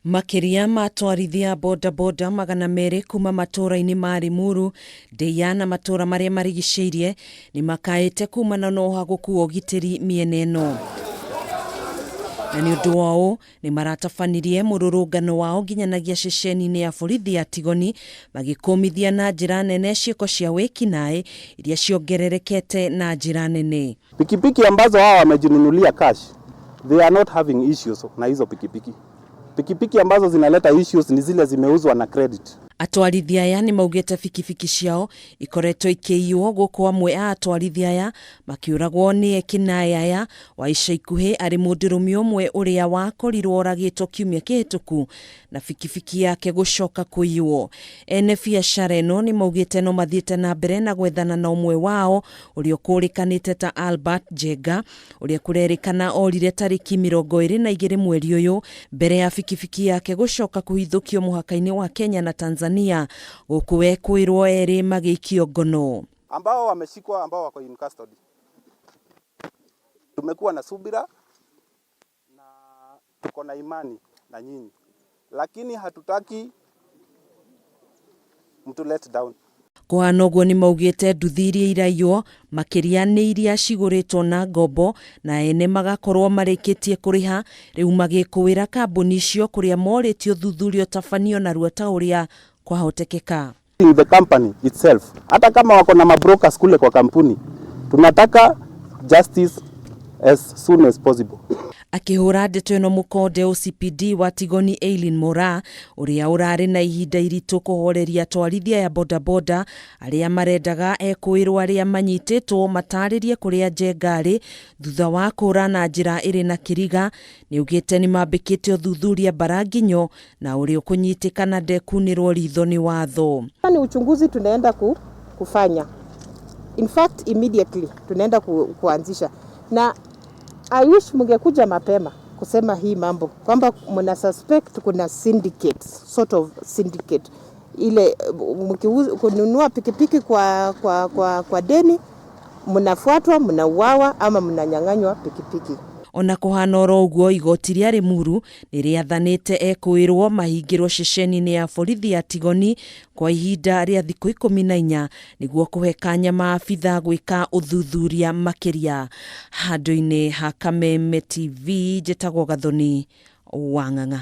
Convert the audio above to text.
Makĩria ma atwarithia a bodaboda 200 kuma matũũra-inĩ ma Limuru, Ndeiya na matũũra marĩa marigicĩirie nĩ makaĩte kumana na ũhagũku wa ũgitĩri mĩena ĩno. Na nĩ ũndũ wa ũũ nĩ maratabanirie mũrũrũngano wao nginyanagia ceceni-inĩ ya borithi ya Tigoni magĩkũmithia na njĩra nene ciĩko cia wĩkinaĩ iria ciongererekete na njĩra nene. Pikipiki ambazo hawa wamejinunulia cash, they are not having issues na hizo pikipiki. Pikipiki ambazo zinaleta issues ni zile zimeuzwa na credit. Atwarithia aya nĩ maugĩte bikibiki ciao ikoretwo ikĩiywo gũkũ amwe a atwarithia aya makĩũragwo nĩ ekinaĩ aya wa ica ikuhĩ arĩ mũndũrũme ũmwe ũrĩa wakorirwo oragĩtwo kiumia kĩhĩtũku na bikibiki yake gũcoka kũiywo. Ene biacara ĩno nĩ maugĩte no mathiĩte na mbere na gwethana na ũmwe wao ũrĩa ũkũrĩkanĩte ta Albert Njenga ũrĩa kũrerĩkana orire tarĩki 22 mweri ũyũ mbere ya bikibiki yake gũcoka kũhithũkio mũhaka-inĩ wa Kenya na Tanzania gũkũ ekwĩrwo erĩ magĩikio ngono. Ambao wameshikwa, ambao wako in custody. Tumekuwa na subira na tuko na imani na nyinyi, lakini hatutaki mtu let down. Kũhana ũguo nĩ maugĩte nduthi iria iraiywo makĩria nĩ iria cigũrĩtwo na ngombo na ene magakorwo marĩkĩtie kũrĩha rĩu magĩkũĩra kambuni icio kũrĩa morĩtio ũthuthuria ũtabanio narua ta ũrĩa kwahotekeka. The company itself, hata kama wako na mabrokers kule kwa kampuni, tunataka justice as soon as possible. Akĩhũra ndeto ĩno mũkonde OCPD wa Tigoni Eileen Mora ũrĩa ũrarĩ na ihinda iritũ kũhoreria atwarithia ya bodaboda arĩa marendaga ekũĩrwo arĩa manyitĩtwo matarĩrie kũrĩa Njenga arĩ thutha wa kũra na njĩra ĩrĩ na kĩriga nĩaugĩte nĩmambĩkĩte ũthuthuria mbaranginyo na ũrĩa ũkũnyitĩkana ndekunĩrwo ritho nĩ watho. Ni uchunguzi tunaenda kufanya. In fact, immediately tunaenda kuanzisha na I wish mungekuja mapema kusema hii mambo kwamba mna suspect kuna syndicate, sort of syndicate ile kununua pikipiki kwa deni, mnafuatwa, mnauawa ama mnanyang'anywa pikipiki. Ona kũhana oro ũguo igoti rĩa Limuru nĩ rĩathanĩte ekũĩrwo mahingĩrwo ceceni-inĩ ya borithi ya Tigoni kwa ihinda rĩa thikũ 14 nĩguo kũhe kanya maabitha gwĩka ũthuthuria makĩria. Handũ-inĩ ha Kameme TV njĩtagwo Gathoni wa Ng'ang'a.